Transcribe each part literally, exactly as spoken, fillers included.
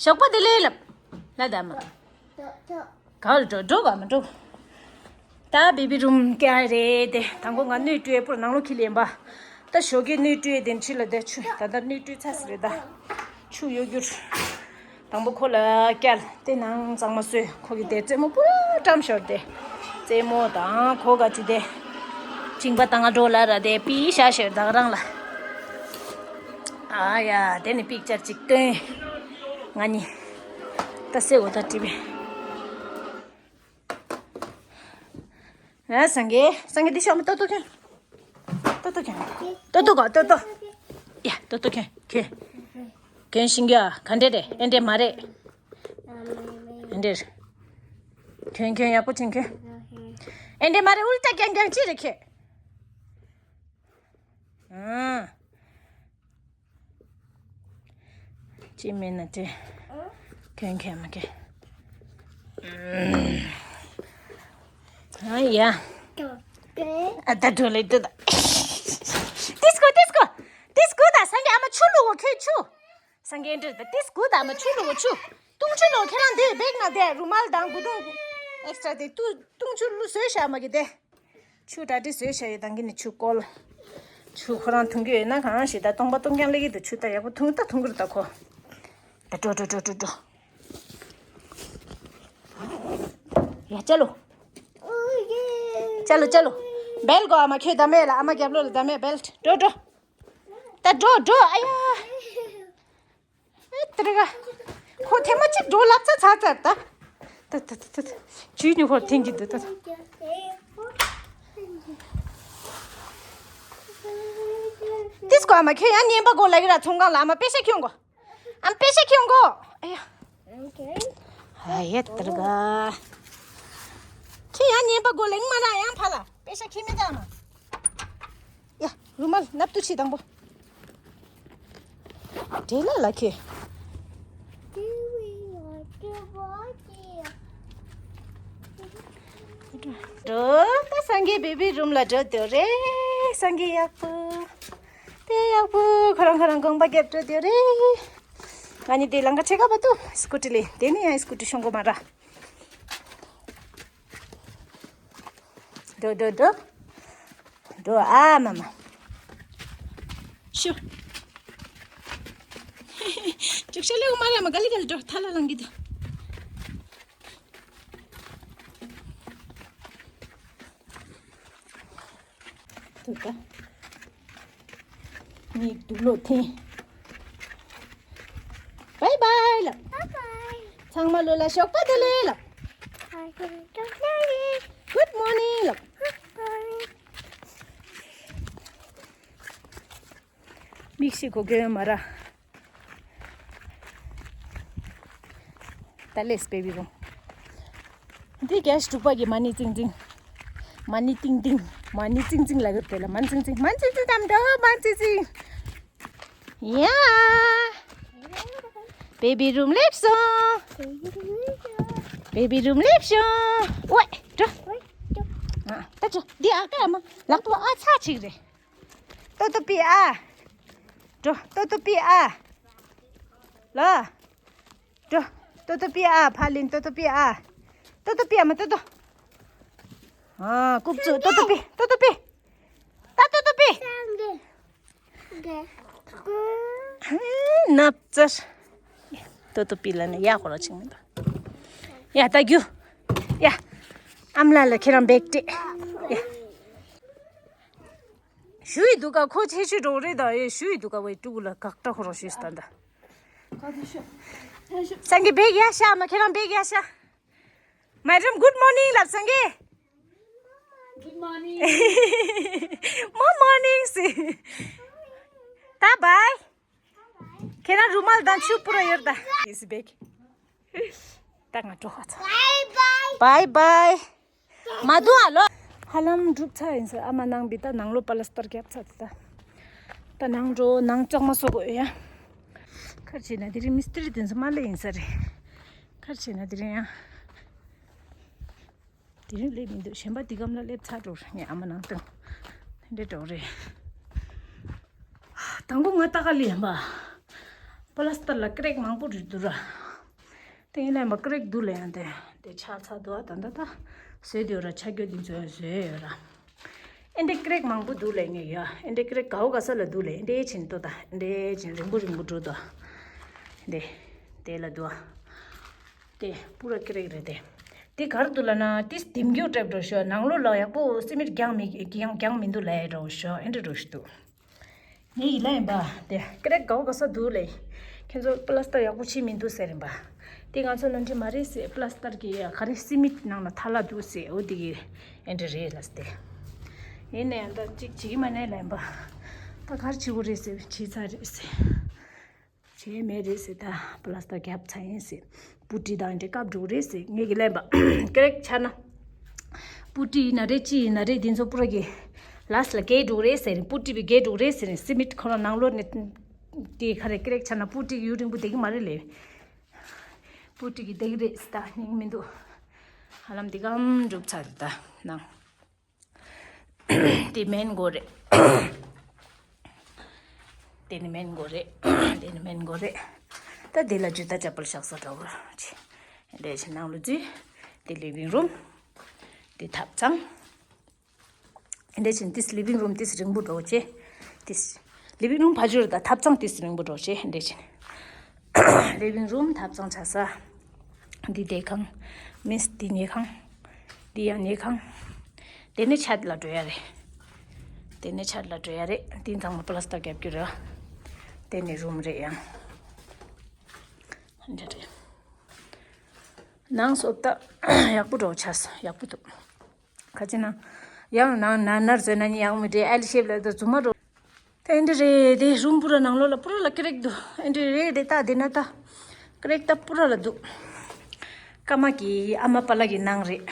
ཞོགས་པ་བདེ་ལེགས་ལབ། ལ་ད་མ། ག་ལ་འགྲོ་འགྲོ་ག་མ་འགྲོ། ད་བེ་བི་རུམ་ཀྱ་རེད་དེ། དང་པོ་ང་སྣོད་བཀྲུས་པོར་ནང་ལོགས་ཁྱེར་ལེན་པ། ད་ཞོགས་ཀས་སྣོད་བཀྲུས་དེ་འཁྲིས་ལ་བསྡད། ཆུ་ད་ལྟ་སྣོད་བཀྲུས་ཚར་ཟེར་རེད་ད། ཆུ་གཡོ་སྒྱུར། དང་པོ་ཁོ་ལ་བསྐྱལ་ཏེ་ནང་གཙང་མ་བཟོས། ཁོ་གི་དེ་རྩེད་མོ་པུ་ར་བཀྲམ་ཞོར་དེ། རྩེད་མོ་དང་ཁོ་ག་ཅི་དེ། མཆིན་པ་བཏང་འགྲོ་ལ་ར་དེ་པི་ཤ་ཤེར་ད་ག་རང་ལ། ཨ་ཡ་དེ་ནི་པིག་ཅར་ཅིག་སྟོན། ང་གཉིས། ད་སེ་འོ་ད་ཀྲི་བི། ཨ་སངས་རྒྱས་སངས་རྒྱས་འདི་ཤོག་མི་ཏོ་ཏོ་ཁྱོད། ཏོ་ཏོ་ཁྱོད། ཏོ་ཏོ་གོ་ཏོ་ཏོ། ཡ་ཏོ་ཏོ་ཁྱོད་ཁྱོད། ཁྱོད་ཤིང་གི་ཨ་ག་འདྲེ་རེད། ཨེ་འདྲེ་མ་རེད། ཨེ་འདྲེ་རེད། ཁྱོད་ཁྱོད་ཡག་པོ་ཆེན་ཁྱོད། ཨེ་འདྲེ་མ་རེད། ཨུལ་ཏ་རྐྱང་རྐྱང་ཅི་རེད་ཁྱོད། ཨང་། ཅི་མེད་ན་དེ། གན་གན་མ་གན། ཨ་ཡ། ཨ་ད་འགྲོ་ལེ་འདུག་ད། ཏིས་ཀོ་ཏིས་ཀོ། ཏིས་ཀོ་ད་སངས་རྒྱས་ཨ་མ་ཆུ་བླུག་གོ་ཁྱོད་ཆུ། སངས་རྒྱས་འདྲི་ད་ཏིས་ཀོ་ད་ཨ་མ་ཆུ་བླུག་གོ་ཆུ། བཏུང་ཆུ་བླུག་ཁྱེད་རང་འདི་བེག་ན་དེ་རུ་མལ་དང་གུ་དུང་། ཨེག་སི་ཊ་ར་དེ་བཏུ་བཏུང་ཆུ་བླུག་བཟོས་བཞག་མ་གི་དེ། ཆུ་གྲ་སྒྲིག་བཟོས་བྱ་ཡི་དང་གི་ནི་ཆུ་བསྐོལ། ཆུ་ཁོ་རང་འཐུང་གི་ཡོད་ན་གང་ཞིག་ད་སྟོང་པ་སྟོང་རྐྱང་སླེབས་ཀྱི་འདུག་ཆུ་ད་ཡག་པོ་འཐུང་ད་འཐུང་གི་རེད་ད་ཁོ། ད་འགྲོ་འགྲོ་འགྲོ་འགྲོ་འགྲོ། ཡ་ཅ་ལོ། ཅ་ལོ་ཅ་ལོ། བེལ་གོ་ཨ་མ་ཁྱོད་ད་མེད་ལ་ཨ་མ་རྒྱབ་ལོ་ལ་ད་མེད་བེལ་འགྲོ་འགྲོ། ད་འགྲོ་འགྲོ་ཨ་ཡ། ཨེ་ཏི་རི་ག་ཁོ་ཐེངས་མ་གཅིག་འགྲོ་ལབ་ཚ་ཚ་ཚ་ད། ད་ད་ད་ད་ཇུས་ནི་ཧོར་ཐེངས་ཀྱི་འདུག་ད། ཏིས་ཀོ་ཨ་མ་ཁྱོད་ཡང་ཉན་པ་གོ་ལ་གི་ར་ཚོང་ཁང་ལ་ཨ་མ་པེ་ཤ་ཁྱོད་གོ་ཨམ་པེ་ཤ་ཁྱོད་གོ་ཨ་ཡ། ཨ་ཡ་ཏི་རི་ག་ཁྱོད་ཡང་ཉན་པ་གོ་ལེང་མ་ན་ཡང་ཕ་ལ་པེ་ཤ་ཁྱོད་མི་ད་ཨ་མ། ཡ། རུ་མལ་ནབ་ཏུ་ཆི་དང་པོ། བྲེལ་ལ་ལ་ཁྱེད། འགྲོ། ད་སངས་རྒྱས་བེ་བི་རུམ་ལ་འགྲོ་འདོད་རེད། སངས་རྒྱས་ཡག་པོ། དེ་ཡག་པོ་ཁོ་རང་ཁོ་རང་དགོངས་པ་རྒྱབ་འགྲོ་འདོད་རེད། ང་གཉིས་དེ་ལང་ཀ་ཆེ་ག་བ་ཏུ་སྐུ་ཊི་ལེ་དེ་ནི་ཡང་སྐུ་ཊི་ཤོང་གོ་མ་ར། འགྲོ་འགྲོ་འགྲོ། འགྲོ་ཨ་མ་མ། ཤུ། ཅུག་ཤ་ལེའུ་མ་ར་མ་ག་ལི་ག་ལི་འགྲོ་ཐ་ལ་ལང་གི་འདུག་ཐུག་ག་ངའི་དུག་ལོག་འཐེན། བའི་བའི་ལབ། བའི་བའི། ཚང་མ་ལོ་ལ་ཞོགས་པ་བདེ་ལེགས་ལབ། ཨ་ཞོགས་པ་བདེ་ལེགས། Good morning ལབ། Good morning མིག་ཤེལ་གོ་གི་ཡོད་མ་ར། ད་ལེས་བེ་བི་རུམ། འདི་རྒྱ་ཞིག་དྲུག་པ་གི་མ་ཎི་ཙིང་ཙིང་། མ་ཎི་ཏིང་ཏིང་། མ་ཎི་ཙིང་ཙིང་ལ་གི་དེ་ལ་མ་ཎི་ཙིང་ཙིང་། མ་ཎི་ཙིང་ཙིང་དམ་འགྲོ་མ་ཎི་ཙིང་ཙིང་། ཡ། བེ་བི་རུམ་སླེབས་སོང་། བེ་བི་རུམ་སླེབས་སོང་། ཝེ། འགྲོ། ཨ། ད་འགྲོ། འདི་ཨ་ཀ་མ། ལག་པ་ཨ་ཚ་ཅིག་རེད། ཏོ་ཏོ་པི་ཨ། འགྲོ། ཏོ་ཏོ་པི་ཨ། ལ། འགྲོ། ཏོ་ཏོ་པི་ཨ། ཕ་ལིན་ཏོ་ཏོ་པི་ཨ། ཏོ་ཏོ་པི་ཨ་མ་ཏོ་ཏོ། ཨ། ཀུག་ཙུ་ཏོ་ཏོ་པི་ཏོ་ཏོ་པི། ད་ཏོ་ཏོ་པི། ནབ་ཙར། ཏོ་ཏོ་པི་ལ་ནི་ཡ་ཧོ་ར་ཆིང་མི་འདུག་ཡ་ད་རྒྱུ། ཡ། ཨམ་ལ་ལ་ཁྱེད་རང་བེག་ཏེ། ཡ། ཞུ་ཡི་འདུག་ག་ཁོ་ཆེ་ཤོས་འགྲོ་རེད་ད་ཡེ་ཞུ་ཡི་འདུག་ག་ཝེ་ཀྲུ་གུ་ལ་གག་ཏྲ་ཁོ་རང་ཞུས་ད་འདི། སངས་རྒྱས་བེག་ཡ་ཤ་མ་ཁྱེད་རང་བེག་ཡ་ཤ། མེ་ཌམ་གུད་མོར་ནིང་ལབ་སངས་རྒྱས། Good morning. More morning ཟེར། ད་བའི། ཁྱེད་རང་རུ་མལ་དང་ཆུ་པུ་ར་ཡོད་ད། Is big. ད་ང་འགྲོ་ཧ་ཚ། Bye bye. Bye bye. མ་འདུག་ཨ་ལོ། ཧ་ལམ་འགྲུབ་ཚར་ཡིན་ས། ཨ་མ་ནང་བི་ད་ནང་ལོ་པ་ལ་སྟར་རྒྱབ་ཚར་ད། ད་ནང་འགྲོ་ནང་ལྕགས་མ་བཟོ་དགོས་ཡ། ཁར་བྱས་ན་དེ་རིང་མི་སྟི་རི་དེ་ཚོ་མ་ལས་ཡིན་ས་རེད། ཁར་བྱས་ན་དེ་རིང་ཡང་། དེ་རིང་སླེབས་མི་འདུག་གཞན་པ་འདི་གམ་ལ་སླེབས་ཚར་འགྲོ་རེད། ངས་ཨ་མ་ནང་སྟོན། དེ་འདྲ་འགྲོ་རེད། དང་པོ་ང་ལྟ་ག་ལ་ཡིན་པ། པོ་ལ་སྟར་ལ་ཀྲེག་མང་པོ་རེད་འདུག་ར། དེ་ཡིན་ལ་ཡིན་པ་ཀི་རེག་འདུག་ལ་ཡང་དེ་དེ་ཆག་ཚར་འདུག་ད་ད་ད་བཟོས་དུས་ར་ཆ་རྒྱུ་འདི་ཚོ་བཟོས་ཡོད་ར། ཨེ་འདྲེ་ཀི་རེག་མང་པོ་འདུག་ལ་ངས་ཡ་ཨེ་འདྲེ་ཀི་རེག་གའོ་ག་ས་ལ་འདུག་ལ་ཨེ་འདྲེ་ཆེན་འདུག་ད་ཨེ་འདྲེ་ཆེན་རིང་པོ་རིང་པོ་འགྲོ་འདུག་དེ་དེ་ལ་འདུག་དེ་པུ་ར་ཀི་རེག་རེད་དེ། དེ་གར་འདུག་ལ་ན་དེ་ལྡེམ་རྒྱུ་སྤྲད་འགྲོ་ཤོག་ནང་ལོགས་ལ་ཡག་པོ་སི་མིད་རྒྱང་མི་རྒྱང་རྒྱང་མི་འདུག་ལ་ཡ་འགྲོ་ཤོག་ཨེ་འདྲེ་འགྲོ་ཤི་འདུག་ངའི་ཡིད་ལ་ཡིན་པ། དེ་ཀི་རེག་གའོ་ག་ས་འདུག་ལེ། ཁྱེད་ཚོ་པ་ལ་སི་ཏར་ཡག་པོ་བྱེད་མི་འདུག་ཟེར་ཡིན་པ། དེ་ང་ཚོ་ནང་འདྲི་མ་རེད་ཟེར། པ་ལ་སི་ཏར་གི་ག་རེ་སི་མིད་ནང་ལ་ཐལ་ལ་འདུག་ཟེར། འོ་དེ་གི་ཨེ་འདྲ་རེད་ལ་སྟེ། ཡིན་ན་ཡང་ད་ཅིག་བྱེད་ཀྱི་མ་ནས་ལ་ཡིན་པ། ད་གར་བྱེད་དགོས་རེད་ཟེར། བྱེད་ཚར་རེད་ཟེར། བྱེད་མེད་རེད་ཟེར། ད་པ་ལ་སི་ཏར་རྒྱབ་ཚར་ཡིན་ཟེར། པུ་ཏི་དང་འདྲེ་བཀབ་འགྲོ་རེད་ཟེར། ངས་གི་ལན་པ་ཀི་རེག་ཆག་ན། པུ་ཏི་ཡིན་ན་རེད་ཅི་ཡིན་ན་རེད་འདི་ཚོ་པུ་ར་གི་ལ་སི་ལ་རྒྱས་འགྲོ་རེད་ཟེར། པུ་ཏི་བི་རྒྱས་འགྲོ་རེད་ཟེར། སི་མིད་ཁོ་རང་ནང་ལོགས་ནས་དེ་ག་རེ་ཀི་རེག་ཆག་ན་པུ་ཏི་ཡུན་རིང་པོ་བསྡད་ཀྱི་མ་རེད་ལེ། པུ་ཏི་གི་བསྡད་ཀྱི་རེད་ཟེར། ད་སྙིང་མི་འདུག་ཧ་ལམ་འདི་གམ་འགྲུབ་ཚར་རེད་ད་ནང་། དེ་མེན་གོ་རེད། དེ་ནི་མེན་གོ་རེད། དེ་ནི་མེན་གོ་རེད། ད་དེ་ལ་ཇུ་ཏ་ཅ་པལ་བཞག་ས་འདྲ་བོ་ཆེ། འདྲེ་ཆེ་ནང་ལོ་ཙི། དེ་ལི་བིང་རུམ། དེ་ཐབ་ཚང་། འདྲེ་ཆེ་ཏིས་ལི་བིང་རུམ་ཏིས་རིང་པོ་འགྲོ་ཆེ། ཏིས་ལི་བིང་རུམ་ཕ་ཇུར་ད་ཐབ་ཚང་ཏིས་རིང་པོ་འགྲོ་ཆེ་འདྲེ་ཆེ། ལི་བིང་རུམ་ཐབ་ཚང་ཆ་ས། འདི་བསྡད་ཁང་། མིན་འདི་ཉལ་ཁང་། འདི་ཡང་ཉལ་ཁང་། དེ་ནས་ཆད་ལ་འགྲོ་ཡ་རེད། དེ་ནས་ཆད་ལ་འགྲོ་ཡ་རེད། འདི་ཚང་མ་པ་ལ་སི་ཏར་རྒྱབ་རྒྱུ་རེད། དེ་ནས་རུམ་རེད་ཡང་། འདི་རེད། ནང་སོབ་ད་ཡག་པོ་འགྲོ་ཆ་ས་ཡག་པོ་འདུག་ཁ་ཅིག་ན་ཡང་ནང་ན་ནར་ཟོས་ན་ནི་ཡག་མི་འདྲེ་ཨེལ་ཤེབ་ལ་ད་རྫུན་མ་འགྲོ། ད་ཨེ་འདྲ་རེད་དེ་རུམ་པུ་ར་ནང་ལོགས་ལ་པུ་ར་ལ་ཀི་རེག་འདུག་ཨེ་འདྲ་རེད་དེ་ད་དེ་ན་ད་ཀི་རེག་ད་པུ་ར་ལ་འདུག་ཀ་མ་གི་ཨ་མ་པ་ལ་གི་ནང་རེད་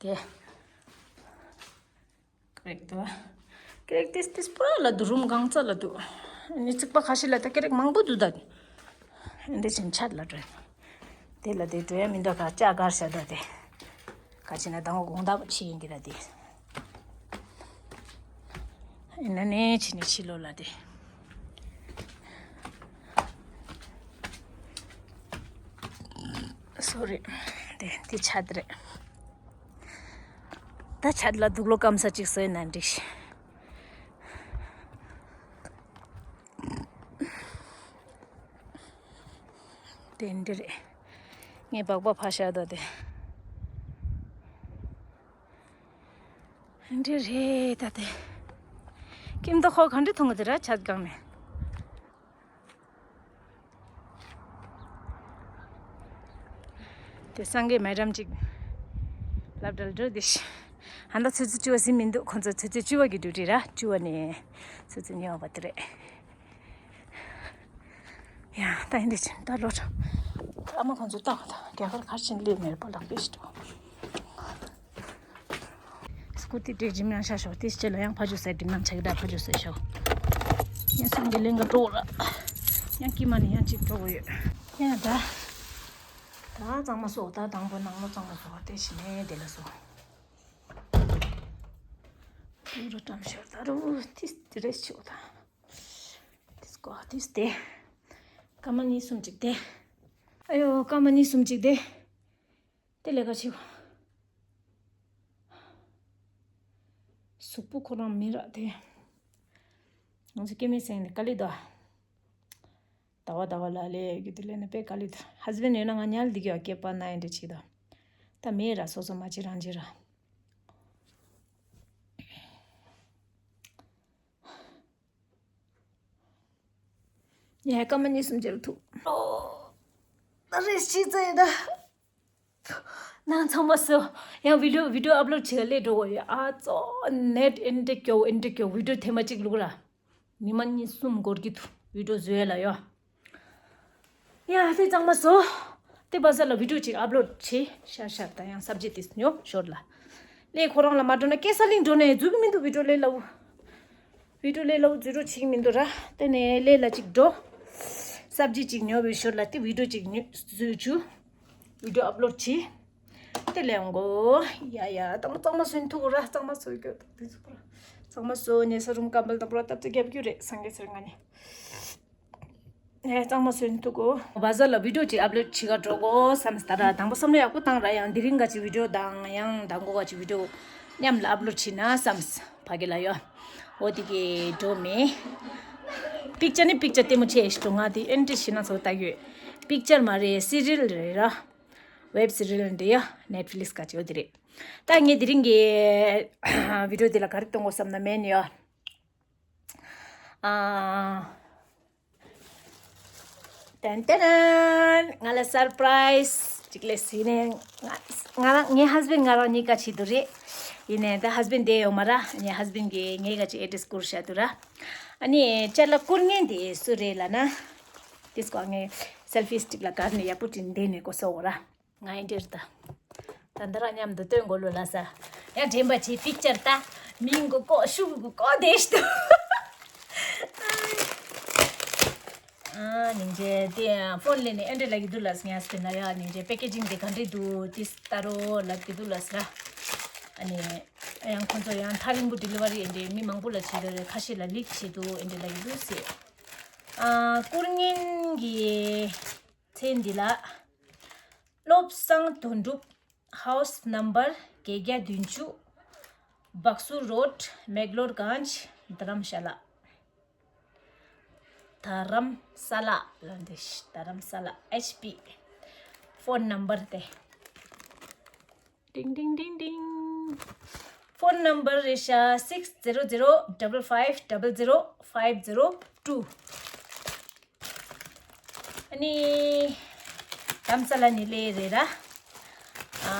དེ། ཀི་རེག་འདུག་ཀི་རེག་ཏིས་ཏིས་པུ་ར་ལ་འདུག་རུམ་གང་ཚ་ལ་འདུག་ནི་ཚིག་པ་ཁ་ཤས་ལ་ད་ཀི་རེག་མང་པོ་འདུག་ད་འདི་ཕྱིན་ཆད་ལ་འགྲོ། དེ་ལ་དེ་འགྲོ་ཡ་མི་འདུག་ད་ལྕགས་གར་བྱ་ད་དེ། ཁ་ཕྱིན་ན་དང་པོ་དགོང་དག་པ་ཕྱི་ཡིན་གི་ད་དེ། ཡིན་ན་ནས་ཕྱི་ནས་ཕྱི་ལོགས་ལ་དེ། སོ་རི། དེ་དེ་ཆད་རེད། ད་ཆད་ལ་དུག་ལོག་སྐམ་ས་གཅིག་བཟོས་ན་འགྲིག་ཤི། དེ་འདི་རེད། ངས་སྦག་སྦག་ཕར་བཞག་དོ་དེ། འདི་རེད་ད་དེ། ཁྱིམ་ཐོག་ཁོ་ག་འདྲ་མཐོང་གི་དེ་ར་ཆད་སྒང་ནས། དེ་སང་གེ་མེ་ཌམ་ཅིག་ལབ་འདྲ་འདྲ་དེ་ཤི། ཧ་ད་ཚོད་ཚོད་བཅུ་བ་ཟིན་མི་འདུག་ཁོང་ཚོ་ཚོད་ཚོད་བཅུ་བ་གི་ཌིའུ་ཊི་ར་བཅུ་བ་ནས་ཚོད་ཚོད་ཉི་བ་བ་དེ་རེད། ཡ་ད་ཡིན་དེ་ཕྱིན་ད་ལོ་ཨ་མ་ཁོང་ཚོ་ལྟ་ག་ད་རྒྱ་གར་གར་ཕྱིན་སླེབས་མེད་པ་ལག་པས་ཤི་འགྲོ། སྐུ་ཏི་དེ་འགྲིམ་ཡང་ཤ་ཤོག་དེ་ཕྱི་ལ་ཡང་ཕ་ཇོ་སའི་འགྲིམ་ཡང་ཆག་ད་ཕ་ཇོ་སའི་ཤོག་ངས་སང་གི་ལེན་ག་འགྲོ་ར། ཡང་ཀི་མ་ནི་ཡང་གཅིག་འགྲོ་གི་ཡོད། ཡང་ད། ད་གཙང་མ་སོགས་ད་དང་པོ་ནང་ལོ་གཙང་མ་སོགས་དེ་ཕྱི་ནས་དེ་ལ་སོགས། ཨུ་རུ་ཀྲམ་ཤོར་ད་རུ་ཏིས་ཏི་རེས་ཆོག་ད། ཏིས་ཀོ་ཏིས་དེ། ཀ་མ་གཉིས་གསུམ་གཅིག་དེ། ཨ་ཡོ་ཀ་མ་གཉིས་གསུམ་གཅིག་དེ། དེ་ལས་ཀ་བྱེད། གཟུགས་པོ་ཁོ་རང་མི་རག་དེ། ང་ཚོ་སྐྱེ་མེད་སེང་ནས་དཀའ་ལས་ད། ཟླ་བ་ཟླ་བ་ལ་ལས་རྒྱུ་དེ་ལས་ནས་དཔེ་དཀའ་ལས་ད། ཧ་སི་བེན་ཡོད་ན་ང་ཉལ་འདི་གི་བ་སྐྱེས་པ་ན་ཡིན་འདྲ་ཆིག་ད། ད་མེད་ར་སོ་སོ་མ་བྱེད་རང་བྱེད་ར། ཡ་སྐར་མ་གཉིས་གསུམ་ཅིག་ལ་ཐུག་ཨོ། ད་རེས་ཤི་ཚར་ཡོད་ད། ནང་ཚང་མ་སོ། ཡང་བི་ཌིའོ་བི་ཌིའོ་ཨབ་ལོཌ་བྱེད་ག་སླེབས་འགྲོ་གི་ཡོད། ཨ་ཙོ་ནེཊ་ཨེ་འདྲ་སྐྱོ་ཨེ་འདྲ་སྐྱོ་བི་ཌིའོ་ཐེངས་མ་གཅིག་བླུགས་ར། ཉི་མ་གཉིས་གསུམ་འགོར་གྱི་འདུག་བི་ཌིའོ་བཟོ་ཡ་ལ་ཡོད། ཡ་དེ་གཙང་མ་བཟོ། དེ་བ་ས་ལ་བི་ཌིའོ་ཅིག་ཨབ་ལོཌ་བྱེད་ཤར་ཤར་ད་ཡང་སབ་ཇི་ཏིས་ཉོ་ཞོར་ལ། ལས་ཁོ་རང་ལ་མ་འགྲོ་ན་སྐྱེ་ས་གླིང་འགྲོ་ནས་འཛུལ་གི་མི་འདུག་བི་ཌིའོ་ལས་ལ་བུ། བི་ཌིའོ་ལས་ལ་བུ་འཛུལ་རོགས་བྱེད་ཀྱི་མི་འདུག་ར། དེ་ནས་ལས་ལ་ཅིག་འགྲོ། སབ་ཇི་ཅིག་ཉོ་བའི་ཞོར་ལ་དེ་བི་ཌིའོ་ཅིག་ཉོ་བཟོས་བཅུག་བི་ཌིའོ་ཨབ་ལོཌ་བྱེད། དེ་ལས་འོང་གོ། ཡ་ཡ་དང་གཙང་མ་བཟོས་ཐུག་ར་གཙང་མ་བཟོས་གོ་དེ་ཚོ་པོ་ར། གཙང་མ་བཟོ་ཉལ་ས་རུམ་ཀམ་བལ་དང་པོ་ར་སྟབས་ཙེ་རྒྱབ་རྒྱུ་རེད་སངས་རྒྱས་ཟེར་ང་ནི། ཨེ་གཙང་མ་སོན་ཐུག་གོ། བ་ཟ་ལ་བི་ཌིའོ་ཅིག་ཨབ་ལོཌ་བྱེད་ག་འགྲོ་གོ་བསམ་སྟ་ར། དང་པོ་བསམ་བློ་ཡག་པོ་བཏང་ར། ཡང་དེ་རིང་ག་ཅིག་བི་ཌིའོ་དང་ཡང་དང་གོ་ག་ཅིག་བི་ཌིའོ་མཉམ་ལ་ཨབ་ལོཌ་བྱེད་ན་བསམས། ཕ་གི་ལ་ཡོ། འོ་དེ་གི་འགྲོ་མེད། པིག་ཅར་ནི་པིག་ཅར་ལྟད་མོ་ཆེ་ཞིག་འགྲོ། ང་དེ་ཨེན་ཏི་ཤི་ན་ཚོ་ལྟ་ཡོད། པིག་ཅར་མ་རེད། སི་རི་ཡལ་རེད་ར། ཝེབ་སི་རི་ཡལ་འདི་ཡ་ནེཊ་ཕི་ལིག་སི་ག་ཅིག་འོ་དེ་རེད། ད་ངས་དེ་རིང་གི་བི་ཌིའོ་དེ་ལ་ག་རེ་གཏོང་གོ་བསམ་ན་མེད་ནི་ཡོ། ཨ། ཏན་ཏན། ང་ལ་སར་པ་རའི་ཛི་ཅིག་ལས་ཟིན་ནས། ང་ང་རང་ངའི་ཧས་བྷེན་ཌི་ང་རང་གཉིས་ཀ་བྱེད་དུ་རེད། ཡིན་ནའི་ད་ཧས་བྷེན་ཌི་དེ་ཡོད་མ་ར། ངའི་ཧས་བྷེན་ཌི་གིས་ངའི་ག་ཅིག་ཨེ་ཌི་རེ་སི་བསྐུར་བཞག་འདུག་ར། ཨ་ནི་ཅ་ལག་བསྐུར་མཁན་དེ་སུ་རེད་ལབ་ན། དེ་སྐོར་ངས་སེལ་ཕི་སི་ཊིག་ལ་བཀར་ནས་ཡག་པོ་བྲིས་འདེད་ནས་གོ་སོ་འོ་ར། ང་ཡིན་འདིར་ད། ད་འདི་རང་མཉམ་དུ་སྟོན་དགོས་ལོ་ལ་ས། ཡང་དྲན་པ་བྱེད། པིག་ཅར་ད། མིང་གི་ཀོ་ཤུ་གི་ཀོ་དེ་ཤི་ཏོ། ཨ་ནིང་ཇེ་དེ་ཕོན་ལེན་ནས་ཨེ་འདྲ་ལ་གི་འདུག་ལ་ས། ངས་སྤེན་ན་ཡ་ནིང་ཇེ་པེ་ཀེ་ཇིང་དེ་ག་འདྲ་འདུག་དེ་ལྟ་རོགས་ལབ་གི་འདུག་ལ་ས་ར། ཨ་ནི་ཡང་ཁོང་ཚོ་ཡང་ཐག་རིང་པོ་ཌི་ལི་ཝ་རི་ཨེ་འདྲ་མི་མང་པོ་ལ་བྱེད་རེད། ཁ་ཤས་ལ་ལིག་བྱེད་འདུག་ཨེ་འདྲ་ལ་གི་འདུག་ཟེར། ཨ་བསྐུར་མཁན་གྱི་མཚན་འདི་ལ། བློ་བཟང་དོན་གྲུབ། ཧའུ་སི་ནམ་བར་བརྒྱད་བརྒྱ་བདུན་ཅུ། བག་སུ་རོཌ། མེག་ལོར་གྷན་ཇི། རྡ་རམ་ཤ་ལ། རྡ་རམ་ས་ལ་ལ་འདི་ཤ་རྡ་རམ་ས་ལ། ཨེཆ་པི། ཕོན་ནམ་བར་དེ། ཏིང་ཏིང་ཏིང་ཏིང་། ཕོན་ནམ་བར་རེད་ཤག six zero zero double five double zero five zero two། ཨ་ནི། དྷ་རམ་ས་ལ་ནས་སླེབས་རེད་ར། ཨ།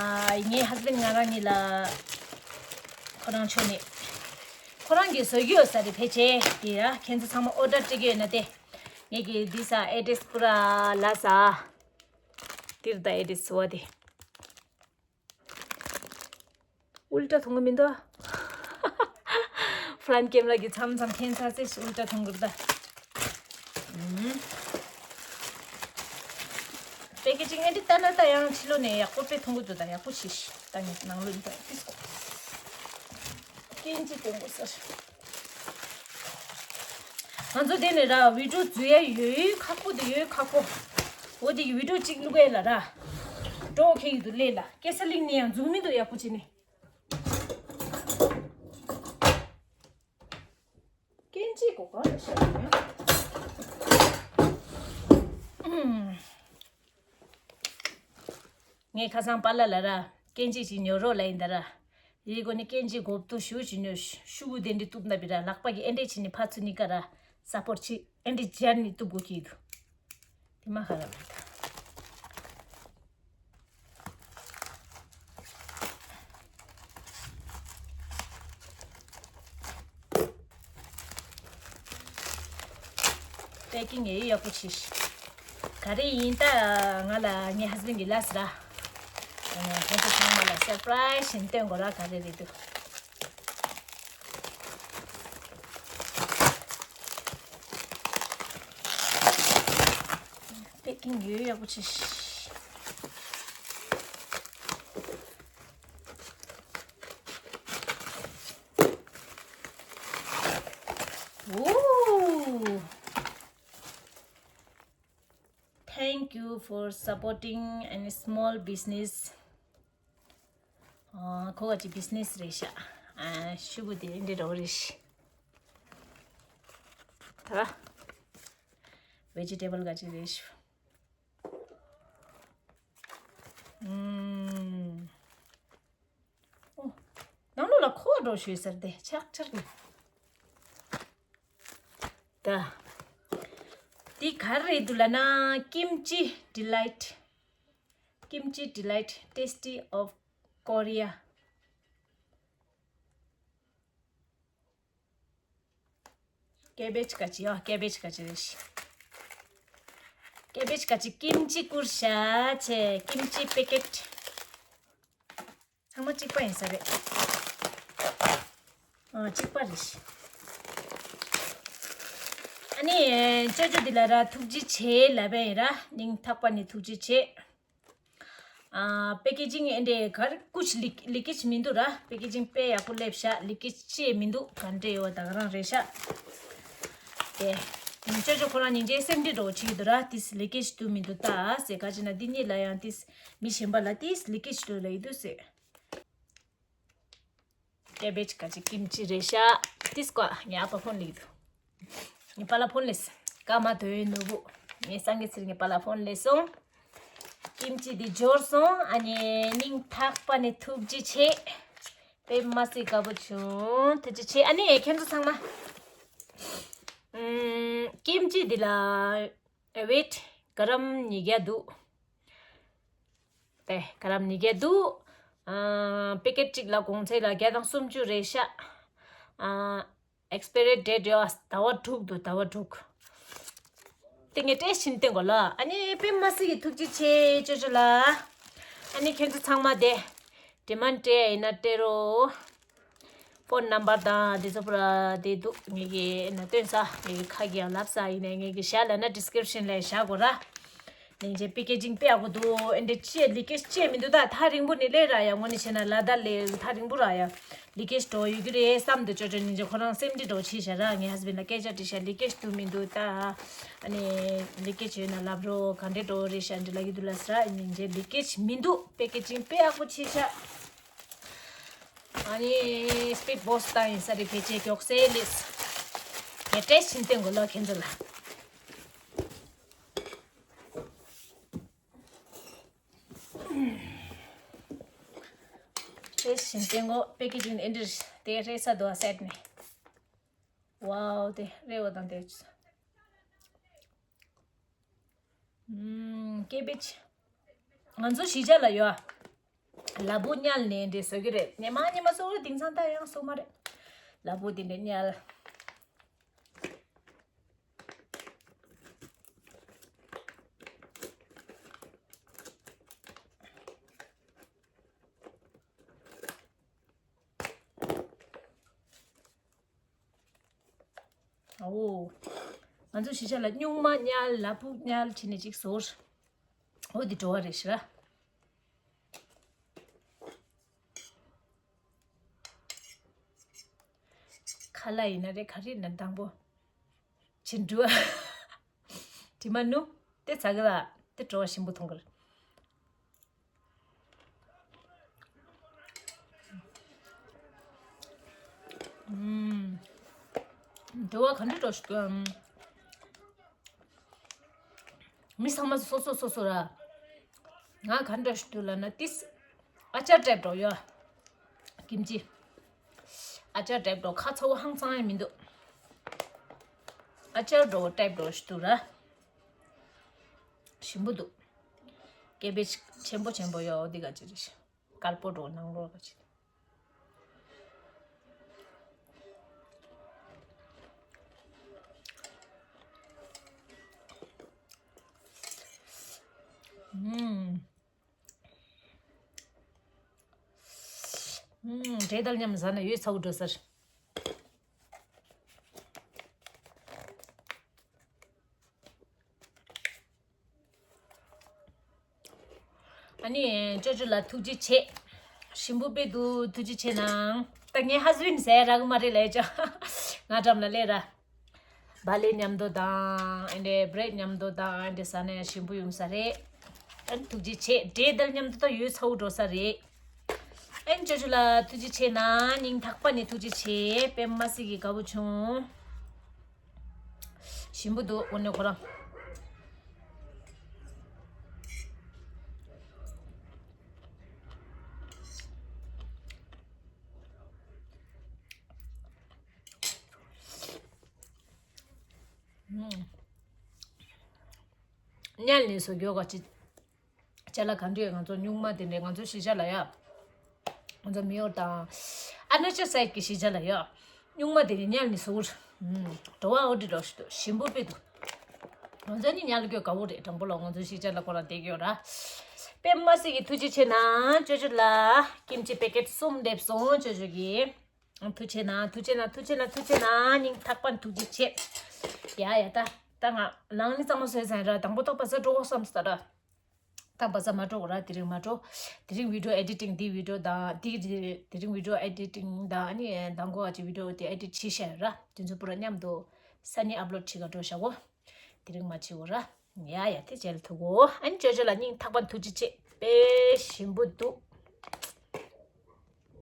ངའི་ཧས་བྷེན་ཌི་ང་རང་གཉིས་ལ། ཁོ་རང་ཕྱོགས་ནས། ཁོ་རང་གིས་བཟོ་རྒྱུ་ཡོད་ས་རེད་ཕལ་ཆེར་དེ་ར། ཁྱེད་ཚོ་ཚང་མ་ཨོ་ཌར་སྤྲད་ཀྱི་ཡོད་ན་དེ། ངས་ཀྱི་འདི་ས་ཨེ་ཌི་རེ་སི་པུ་ར་ལ་ས། འདིར་ད་ཨེ་ཌི་རེ་སི་བ་དེ། ཨུལ་ཊ་མཐོང་གི་མི་འདུག་ཕ་རན་ཊི་ཀེམ་ར་གི་མཚམས་མཚམས་ཁྱད་མཚར་ཚེ་ཨུལ་ཊ་མཐོང་གི་རེད་ད། ཨུམ། པེ་ཀེ་ཇིང་ཨེ་འདྲ་ལྟ་ན་ད་ཡང་ཕྱི་ལོགས་ནས་ཡག་པོ་དཔེ་མཐོང་གི་འདུག་ད་ཡག་པོ་ཞིག་ད་ངས་ནང་ལོགས་འདི་ཏིས་ཀོ། སྐྱིན་ཅི་སྟོན་དགོས་ས། ང་ཚོ་དེ་ནས་ར་བི་ཌིའོ་བཟོ་ཡ་ཡོད་ཁག་པོ་དེ་ཡོད་ཁག་པོ། འོ་དེ་གི་བི་ཌིའོ་གཅིག་བླུག་ཡ་ལ་ར། འགྲོ་ཁེ་ཡི་འདུག་ལས་ལ་སྐྱེ་ས་གླིང་ནས་ཡང་འཛུགས་མི་འདུག་ཡག་པོ་བྱས་ནས། སྐྱིན་ཅི་གོ་ག་ལ་ཤར་ཡོད། ངས་ཁ་སང་པཱ་ལགས་ལ་ར་སྐྱིན་ཅི་ཅིག་ཉོ་རོགས་ལབ་ཡིན་ད་ར། དེའི་སྒོ་ནས་སྐྱིན་ཅི་གོ་བཏུབ་ཞུ་ཅིག་ཉོ། ཤུ་གུ་དེ་འདྲ་བཏུབ་ན་བི་ར་ལག་པ་གི་ཨེ་འདྲས་བྱས་ནས་ཕར་ཚུར་གཉིས་ཀ་ར་ས་པོར་ཊི་བྱེད། ཨེ་འདྲས་སྦྱར་ནས་བཏུབ་དགོས་ཀྱི་འདུག་དེ་མ་ཁ་ར་མེད་ད། པེ་ཀིང་ཡེ་ཡག་པོ་བྱས་ཤིག་ག་རེ་ཡིན་ད། ང་ལ་ངའི་ཧས་བྷེན་ཌི་གི་ལབ་ཟེར་ར། ཁོང་ཚོ་ཚང་མ་ལ་སར་པ་རའི་ཛི་བྱས་ནས་སྟོན་དགོས་ར། ག་རེ་རེད་འདུག་པེ་ཀིང་ཡེ་ཡག་པོ་བྱས་ཤིག Ooh. Thank you for supporting any small business. ཨ། ཁོ་ག་ཅི་བི་ཛི་ནེ་སི་རེད་ཤག་ཨ། ཤུ་གུ་དེ་འདྲ་རོ་རེད་ཤག་ད་བེ་ཇི་ཊེ་བལ་ག་ཅི་རེད་ཤག་ཨུམ། ཨོ། ནང་ལོགས་ལ་ཁོག་འགྲོ་ཞུས་ཟེར་ཏེ་ཆག་ཆག་གི། ད། འདི་ག་རེ་རེད་འདུག་ལབ་ན། ཀིམ་ཅི་ཌི་ལའིཊ། ཀིམ་ཅི་ཌི་ལའིཊ། Tasty of Korea། ཀེ་བེཇ་ག་ཅི་ཡ། ཀེ་བེཇ་ག་ཅི་རེད་ཤག་ཀེ་བེཇ་ག་ཅི། ཀིམ་ཅི་བསྐུར་བཞག་བྱས། ཀིམ་ཅི་པེ་ཀེཊ། ཚང་མ་གཅིག་པ་ཡིན་ས་རེད། ཨ། གཅིག་པ་རེད་ཤག་ཨ་ནི་ཅོ་ཅོ་འདི་ལ་ར་ཐུགས་རྗེ་ཆེ་ལབ་པ་ཡིན་ར། སྙིང་ཐག་པ་ནས་ཐུགས་རྗེ་ཆེ། ཨ། པེ་ཀེ་ཇིང་ཨེ་འདྲས་གར་ཀུ་ཅི་ལི་ལི་ཀེ་ཇི་མི་འདུག་ར། པེ་ཀེ་ཇིང་དཔེ་ཡག་པོ་སླེབས་ཤག་ལི་ཀེ་ཇི་ཅི་མི་འདུག་ག་འདྲས་ཡོད་པ་ད་ག་རང་རེད་ཤག་དེ། ཅོ་ཅོ་ཁོ་རང་སྙིང་རྗེ་སེམས་ཁྲལ་འདྲ་བོ་བྱེད་ཀྱི་འདུག་ར། ཏིས་ལི་ཀེ་ཇི་འདུག་མི་འདུག་ལྟ་ཟེར། ག་ཅི་ན་འདི་གཉིས་ལ་ཡང་ཏིས་མི་གཞན་པ་ལ་ཏིས་ལི་ཀེ་ཇི་འདུག་ལབ་ཀྱི་འདུག་ཟེར། ཀེ་བེཇ་ག་ཅི་ཀིམ་ཅི་རེད་ཤག་ཏིས་ཀོ་ངའི་ཨ་ཕ་ཕོན་ལེགས་འདུག་ངའི་པཱ་ལགས་ཕོན་ལེས། ཀརྨ་དོན་ནོར་བུ། ངའི་སངས་རྒྱས་ཚེ་རིང་གི་པཱ་ལགས་ཕོན་ལེས་སོང་། ཀིམ་ཅི་འདི་འབྱོར་སོང་། ཨ་ནི་སྙིང་ཐག་པ་ནས་ཐུགས་རྗེ་ཆེ། དཔེ་མ་སྲིད་དགའ་པོ་བྱུང་། ཐུགས་རྗེ་ཆེ། ཨ་ནི་ཁྱེད་ཚོ་ཚང་མ། ཨུམ། ཀིམ་ཅི་འདི་ལ་ཝེཊ་ག་རམ་ཉིས་བརྒྱ་འདུག་དེ་ག་རམ་ཉིས་བརྒྱ་འདུག་ཨ། པེ་ཀེཊ་གཅིག་ལ་གོང་ཚད་ལ་བརྒྱ་དང་སུམ་ཅུ་རེད་ཤག་ཨ། ཨེགས་པི་རི་ཌེཊ་ཡོད། ཟླ་བ་དྲུག་འདུག་ཟླ་བ་དྲུག་དེ་ངས་ཊེསཊ་བྱིན་བསྟན་དགོས་ལ། ཨ་ནི་དཔེ་མ་སྲིད་ཀྱི་ཐུགས་རྗེ་ཆེ་ཅོ་ཅོ་ལགས། ཨ་ནི་ཁྱེད་ཚོ་ཚང་མ་དེ་ཌི་མན་ཌི་སྤྲད་ཡིན་ན་སྤྲད་རོགས། ཕོན་ནམ་བར་དང་དེ་ཚོ་པུ་ར་དེ་འདུག་ངེད་ཀྱི་ན་སྟོན་ས་ངེད་ཀྱི་ཁ་གི་ཡང་ལབ་ས་ཡིན་ནས། ངེད་ཀྱི་བཞག་ལབ་ན་ཌི་སི་ཀི་རིབ་ཤན་ལ་བཞག་དགོས་ར། ནས་ཇེ་པེ་ཀེ་ཇིང་དཔེ་ཡག་པོ་འདུག་ཨེ་འདྲ་ཅི་ལི་ཀེ་ཇི་ཅི་མི་འདུག་ད་ཐག་རིང་པོ་ནས་སླེབས་ར་ཡ། དངོས་གནས་བྱས་ན་ལ་དྭགས་ལ་ཐག་རིང་པོ་ར་ཡ། ལི་ཀེ་ཇི་འགྲོ་ཡོད་ཀྱི་རེད་བསམ་འདུག་ཅོ་ཅོ་ནས་ཇེ་ཁོ་རང་སེམས་ཁྲལ་འདྲ་བོ་བྱས་ཤག་ར། ངའི་ཧས་བྷེན་ཌི་ལ་སྐད་ཆ་དྲིས་ཤག་ལི་ཀེ་ཇི་འདུག་མི་འདུག་ད། ཨ་ནི་ལི་ཀེ་ཇི་ཡོད་ན་ལབ་རོགས། ག་འདྲས་འགྲོ་རེད་ཤག་འདྲ་ལབ་ཀྱི་འདུག་ལབ་ས་ར། ནས་ཇེ་ལི་ཀེ་ཇི་མི་འདུག་པེ་ཀེ་ཇིང་དཔེ་ཡག་པོ་བྱས་ཤག་ཨ་ནི་སི་པིཌ་པོ་སི་ཊི་ཡིན་ས་རེད། ཕལ་ཆེར་མགྱོགས་སེ་ལེས། ངས་ཊེསཊ་བྱིན་བསྟན་དགོས་ལ་ཁྱེད་ཚོ་ལ། ཊེསཊ་བྱིན་བསྟན་དགོས། པེ་ཀེ་ཇིང་ཨེ་འདྲ་དེ་རེད་ས་འདུག་ཨ་སེཊ་ནས། ཝའོ་དེ་རེད་འོ། དང་དེ། ཨུམ། ཀེ་བེཇ། ང་ཚོ་གཞིས་ཆགས་ལ་ཡོད་ཨ། ལ་ཕུག་བསྙལ་ནས་འདྲ་བཟོ་གི་རེད། ཉི་མ་ཉི་མ་བཟོ་གི་རེད། དེང་སང་ད་ཡང་བཟོ་མ་རེད། ལ་ཕུག་དེ་འདྲ་བསྙལ། འོ། ང་ཚོ་གཞིས་ཆགས་ལ་སྨྱུག་མ་བསྙལ། ལ་ཕུག་བསྙལ་བྱས་ནས་ཅིག་བཟོ། འོ་འདི་བྲོ་བ་རེད་ཤག་ཁ་ལག་ཡིན་ན་རེད། ག་རེ་ཡིན་ན་དང་པོ་བྱིན་འགྲོ། དྲི་མ་ནུ། དེ་ཚ་གི་ལ་དེ་བྲོ་བ་ཞིམ་པོ་མཐོང་གི་རེད། ཨུམ། དེ་བ་ག་འདྲ་འགྲོ་ཞིག་ཨམ། མི་ཚང་མ་སོ་སོ་སོ་སོ་ར། ང་ག་འདྲ་ཞིག་འདུག་ལབ་ན་ཏིས། ཨ་ཅར་ཊའིབ་འགྲོ་ཡོད། ཀིམ་ཅི། ཨ་ཅར་ཊའིབ་འགྲོ། ཁ་ཚ་བོ་ཧང་སང་ཡང་མི་འདུག་ཨ་ཅར་འགྲོ་ཊའིབ་འགྲོ་ཞིག་འདུག་ར། ཞིམ་པོ་འདུག་ཀེ་བེཇ་ཆེན་པོ་ཆེན་པོ་ཡོད། འོ་འདི་ག་ཅི་རེད། དཀར་པོ་འགྲོ་ནང་ལོགས་ག་ཅི། ཨུམ། ཨུམ། འབྲས་དང་མཉམ་ཟ་ན་ཡོད་ཚ་བོ་འགྲོ་ས་རེད། ཨ་ནི་ཅོ་ཅོ་ལ་ཐུགས་རྗེ་ཆེ། ཞིམ་པོ་དཔེ་འདུག་ཐུགས་རྗེ་ཆེ་གནང་། ད་ངའི་ཧས་བྷེན་ཌི་ཟས་རག་གི་མ་རེད་ལབ་ཅོ། ང་འགྲམ་ལ་སླེབས་ར། བ་ལེ་མཉམ་དུ་དང་ཨེ་འདྲ་བྷི་རེཌ་མཉམ་དུ་དང་ཨེ་འདྲ་ཟ་ན་ཡང་ཞིམ་པོ་ཡོང་ས་རེད། ཨ་ནི་ཐུགས་རྗེ་ཆེ། འབྲས་དང་མཉམ་དུ་ད་ཡོད་ཚ་བོ་འགྲོ་ས་རེད། ཨེ་ཅོ་ཅོ་ལ་ཐུགས་རྗེ་ཆེ་གནང་། སྙིང་ཐག་པ་ནས་ཐུགས་རྗེ་ཆེ། དཔེ་མ་སྲིད་ཀྱི་དགའ་བོ་བྱུང་། ཞིམ་པོ་འདུག་འོ་ནས་ཁོ་རང་། ཨུམ། བསྙལ་ནས་བཟོ་རྒྱུ་ག་ཅི། ཅ་ལག་ག་འདྲ་ཡོད། ང་ཚོ་སྨྱུག་མ་དེ་འདྲ་ང་ཚོ་གཞིས་ཆགས་ལ་ཡ། ང་ཚོ་མི་ཡོར་དང་། ཨ་ན་ཅ་སའིཌ་གི་གཞིས་ཆགས་ལ་ཡ། སྨྱུག་མ་དེ་འདྲ་བསྙལ་ནས་བཟོ་གི་རེད། ཨུམ། བྲོ་བ་འོ་འདྲ་འགྲོ་ཞིག་འདུག་ཞིམ་པོ་དཔེ་འདུག་ང་ཚོ་ནི་བསྙལ་རྒྱུ་དགའ་བོ་རེད། དྲང་པོ་ལ་ང་ཚོ་གཞིས་ཆགས་ལ་ཁོ་རང་བསྡད་ཀྱི་ཡོད་ར། དཔེ་མ་སྲིད་ཀྱི་ཐུགས་རྗེ་ཆེ་གནང་། ཅོ་ཅོ་ལ་ཀིམ་ཅི་པེ་ཀེཊ་གསུམ་སླེབས་སོང་། ཅོ་ཅོ་གིས། ཐུགས་རྗེ་གནང་། ཐུགས་རྗེ་གནང་། ཐུགས་རྗེ་གནང་། ཐུགས་རྗེ་གནང་། སྙིང་ཐག་པ་ནས་ཐུགས་རྗེ་ཆེ། ཡ་ཡ་ད། ད་ང་ནང་ནི་གཙང་མ་བཟོས་ཚར་ར། དང་པོ་ད་བ་ཟ་འགྲོ་དགོས་བསམ་སོང་ད་ར། ད་བ་ཟ་མ་འགྲོ་དགོས་ར། དེ་རིང་མ་འགྲོ། དེ་རིང་བི་ཌི་ཡོ་ཨེ་ཌི་ཊིང་འདི་བི་ཌི་ཡོ་དང་འདི་དེ་རིང་བི་ཌི་ཡོ་ཨེ་ཌི་ཊིང་དང་ཨ་ནི་མདང་དགོང་བ་ཅིག་བི་ཌི་ཡོ་དེ་ཨེ་ཌི་ཊི་བྱས་ཤག་ར། དེ་ཚོ་པུ་ར་མཉམ་དུ་ སང་ཉིན་ཨབ་ལོཌ་བྱེད་ག་འགྲོ་བཞག་གོ། དེ་རིང་མ་བྱེད་གོ་ར། ཡ་ཡ་དེ་རྗེས་ལ་ཐུག་གོ། ཨ་ནི་ཅོ་ཅོ་ལ་སྙིང་ཐག་པ་ཐུགས་རྗེ་ཆེ། དཔེ་ཞིམ་པོ་འདུག